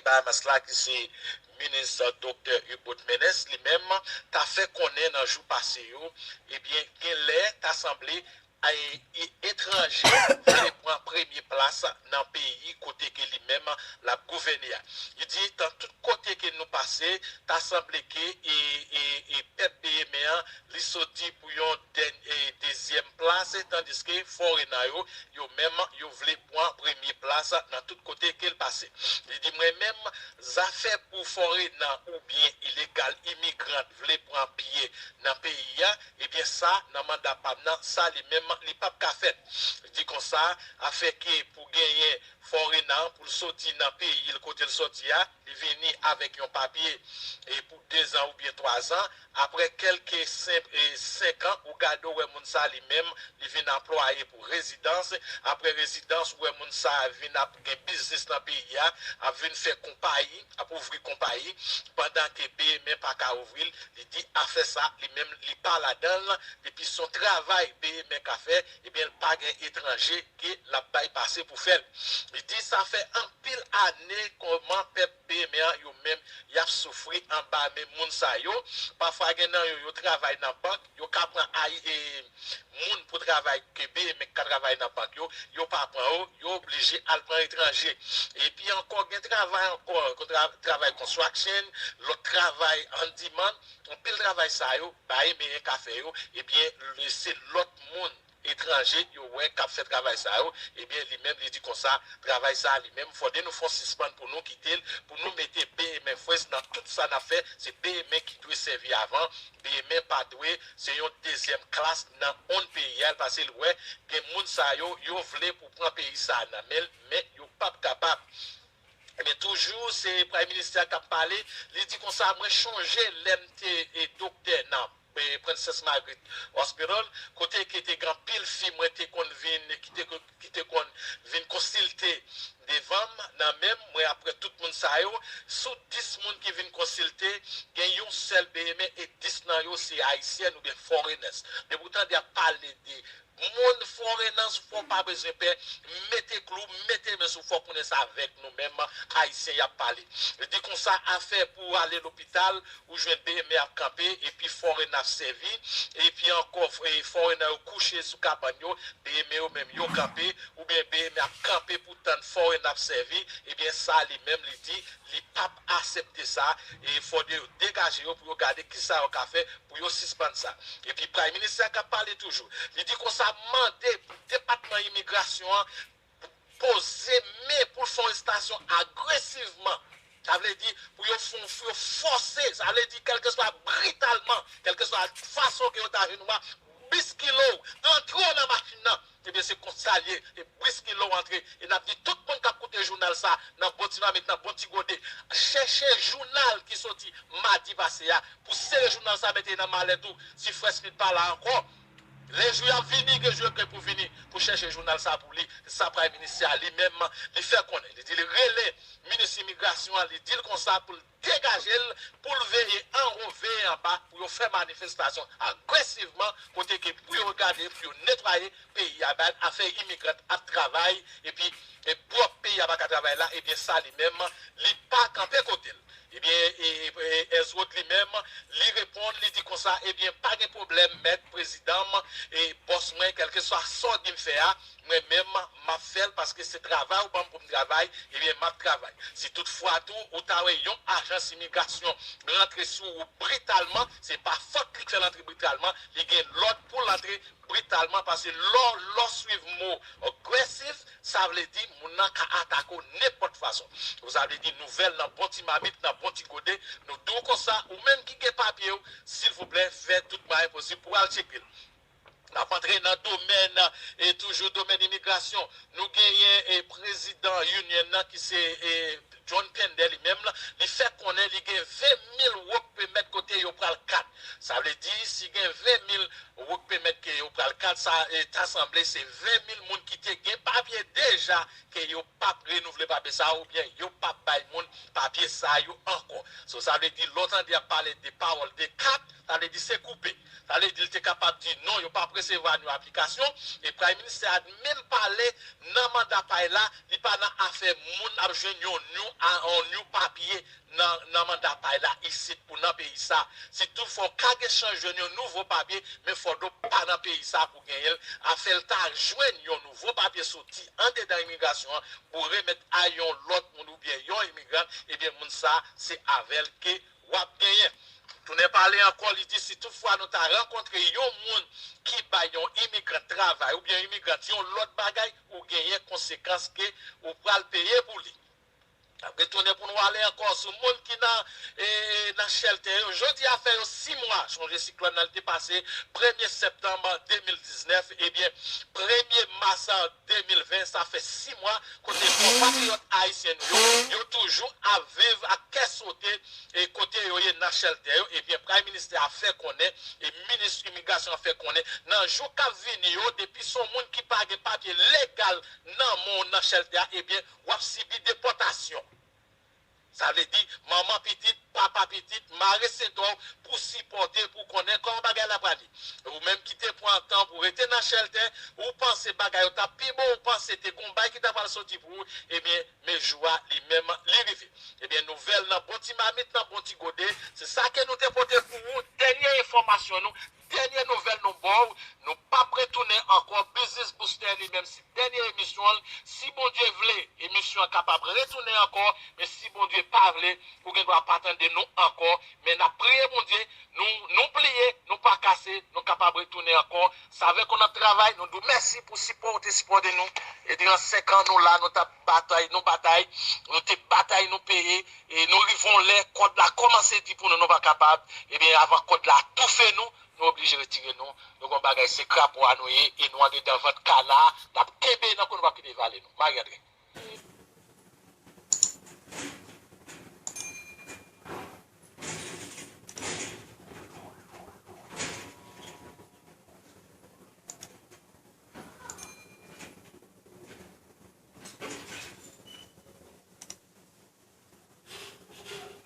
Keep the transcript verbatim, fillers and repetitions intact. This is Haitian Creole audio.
Bahamas la ki se minis Doktè Hubert Minnis, li menm ta fè konnen nan jou pase yo, ebyen, gen lè ta sanble ay- e- etranje vle pran premye plas nan peyi kote ke li menm l ap gouvène a. Li di, nan tout kote ke nou pase, ta sanble ke e, e, e pèp beyemen an, li soti pou yon dèny- e dezyèm plas, tandiske foreigner yo, yo menm, yo vle pran premye plas nan tout kote ke l pase. Li di, mwen menm, zafè pou foreigner oubyen ilegal imigran vle pran pye nan peyi a, ebyen sa, nan manda pa m nan, sa li menm, li p ap ka fèt. Li di konsa, afè ke pou genyen foreigner pou l soti nan peyi l kote l soti a, li vini avèk yon papye e pou dezan oubyen twazan, apre kèlke senk, e, senk an, ou gade ou wè moun sa li menm, li vin anplwaye pou rezidans, apre rezidans, ou wè moun sa vin ap gen biznis nan peyi a, ap vin fè konpayi, ap ouvri konpayi, pandan ke beyemen pa ka ouvri l, li di afè sa, li menm, li pa ladan l, depi se yon travay beyemen ka fè, ebyen, l pa gen etranje ke l ap bay pase pou fè l. Li di sa fè anpil ane kòman pèp beyemen an, yo menm, y ap soufri anba men moun sa yo. Pafwa, gen nan yo, yo travay nan bank, yo ka pran ay- e, moun pou travay ke beyemen ka travay nan bank yo, yo pa pran yo, yo oblije al pran etranje. Epi ankò, gen travay ankò, kon tra- travay construction, lòt travay handyman, anpil travay sa yo, beyemen ka fè yo, ebyen, se lòt moun etranje yo wè k ap fè travay sa yo, ebyen, li menm, li di konsa, travay sa li menm, fòde nou fè yon sispann pou nou kite l, pou nou mete beyemen first nan tout sa n ap fè, se beyemen ki dwe sèvi avan, beyemen pa dwe se yon dezyèm klas nan onn peyi a, l pase l wè, gen moun sa yo, yo vle pou pran peyi sa nan men l, men yo p ap kapab. Ebyen, toujou, se Prime Minister k ap pale, li di konsa, mwen chonje lè m te e, doktè nan e, Princess Margaret Hospital, kote ke te gen anpil fi mwen te konn vin, ki te, ki te konn vin konsilte devan m, nan men m, mwen apre tout moun sa yo, sou dis moun ki vin konsilte, gen yon sèl beyemen e dis nan yo se ayisyèn oubyen foreigners. Depi w tande y ap pale de moun foreigners, fò w pa bezwen pè, mete klou, mete men sou, fò w konnen se avèk nou menm ayisyen y ap pale. Li di konsa, afè pou w ale lopital, ou jwenn beyemen ap kanpe, epi foreigner ap sèvi, epi ankò, e, foreigner yo kouche sou kabann yo, beyemen yo menm yo kanpe, oubyen beyemen ap kanpe pou tann foreigner ap sèvi, ebyen sa li menm li di, li p ap aksepte sa, e fòde yo degaje yo pou yo gade kisa yo ka fè pou yo sispann sa. Epi Prime Minister k ap pale toujou, li di konsa, mande pou Depatman Imigrasyon an poze men pou l fè arestasyon agresivman. Sa vle di, pou yo fè, pou yo fòse, sa vle di, kèlkeswa britalman, kèlkeswa fason ke yo ta jwenn ou a, biskile w, antre w nan machin nan. Ebyen, se konsa l ye, e biskile w antre. E n ap di tout moun k ap koute jounal sa, nan bon ti mamit, nan bon ti gode, chèche jounal ki soti madi pase a, pou sere jounal sa, mete l nan malèt ou, si Frè Smith pa la ankò. Lè jou y ap vini, gen jou yo gen pou vini, pou chèche jounal sa pou li. Se sa Prime Minister a li menm, li fè konnen. Li di li rele minis imigrasyon an, li di l konsa pou l degaje l, pou l veye anwo, veye anba, pou yo fè manifestasyon agresivman, kote ke pou yo gade, pou yo netwaye peyi a, bay afè imigran ap travay, epi, e pwòp peyi a pa ka travay la, ebyen sa li menm, li pa kanpe kote l. Ebyen, e, e, e, Ezrod li menm, li reponn, li di konsa, ebyen, pa gen pwoblèm, mèt, prezidan m, e bòs mwen, kèlkeswa sa w di m fè a, mwen menm, m ap fè l, paske se travay ou ban m pou m travay, ebyen, m ap travay. Si toutfwa tou, ou ta wè yon ajans imigrasyon rantre sou ou britalman, se pa fòt li k fè l antre britalman, li gen lòd pou l antre britalman, paske lè w, lè w swiv mo aggressive, sa vle di moun nan ka atake w nenpòt fason. Sa vle di nouvèl nan bon ti mamit, nan bon ti gode, nou di w konsa, ou menm ki gen papye w, silvouplè, fè tout mwayen posib pou w al tcheke l. N ap antre nan domèn, e toujou domèn imigrasyon. Nou genyen, e, prezidan Union nan ki se, e, John Pender li menm, li fè konnen li gen ven mil work permit kote yo pral kat. Sa vle di, si gen ven mil work permit ke yo pral kat, sa, e, ta sanble se ven mil moun ki te gen papye deja ke yo p ap renouvle papye sa a, oubyen yo p ap bay moun papye sa yo ankò. So, sa vle di, lè w tande y ap pale de pawòl de kat, sa vle di se koupe. Sa vle di, l te kapab di non, yo p ap resevwa nou aplikasyon, e Prime Minister a menm pale nan manda pa l la, li pa nan afè moun ap jwenn yon new, a- yon new papye nan, nan manda pa'y la isit pou nan peyi sa. Si toutfwa w ka gen chans jwenn yon nouvo papye, men fò do pa nan peyi sa pou genyen l. Afè l ta jwenn yon nouvo papye soti andedan imigrasyon an pou remèt a yon lòt moun oubyen yon imigran, ebyen moun sa se avè l ke w ap genyen. Tounen pale ankò, li di si toutfwa nou ta rankontre yon moun ki bay yon imigran travay oubyen imigran yon lòt bagay, ou genyen konsekans ke ou pral peye pou li. N ap retounen pou nou ale ankò sou moun ki nan e, nan chèltè yo. Jodi a fè yo sis mwa. Chonje siklòn nan li te pase premye septanm de mil diznèf, ebyen premye mas de mil ven, sa fè sis mwa kote konpatriyòt ayisyen nou yo, yo toujou ap viv ak kè sote e kote yo ye nan chèltè yo. Ebyen Prime Minister a fè konnen e minis imigrasyon an fè konnen nan jou k ap vini yo, depi se yon moun ki pa gen papye legal nan men w nan chèltè a, ebyen w ap sibi depòtasyon. Sa vle di manman pitit, papa pitit, mare sentò w pou sipòte, pou konnen kòman bagay la prale. Ou menm ki te pran tan pou rete nan chèltè, ou panse bagay yo t ap pi bon, ou panse te gon bay ki ta pral soti pou ou, ebyen men jou a li menm li rive. Ebyen nouvèl nan bon ti mamit, nan bon ti gode, se sa ke nou te pote pou ou, dènye enfòmasyon nou, dènye nouvèl nou ba w. Nou p ap retounen ankò. Business Booster li menm se dènye emisyon l. Si Bondye vle, emisyon an kapab retounen ankò. Men si Bondye pa vle, ou gen dwa pa tande nou ankò. Men n ap priye Bondye, nou, nou pliye, nou pa kase, nou kapab retounen ankò. Savèk ou n ap travay, nou di w mèsi pou sipò ou te sipòte nou. E diran senk an nou la, nou t ap batay, nou batay, nou te batay, nou peye. E nou rive yon lè, kòd la kòmanse di pou nou, nou pa kapab. Ebyen avan kòd la toufe nou, nou oblije retire nou. Nou gon bagay se krapo a nou ye e nou andedan vant kana, n ap kenbe nan kou nou p ap kite vale nou. Marie André.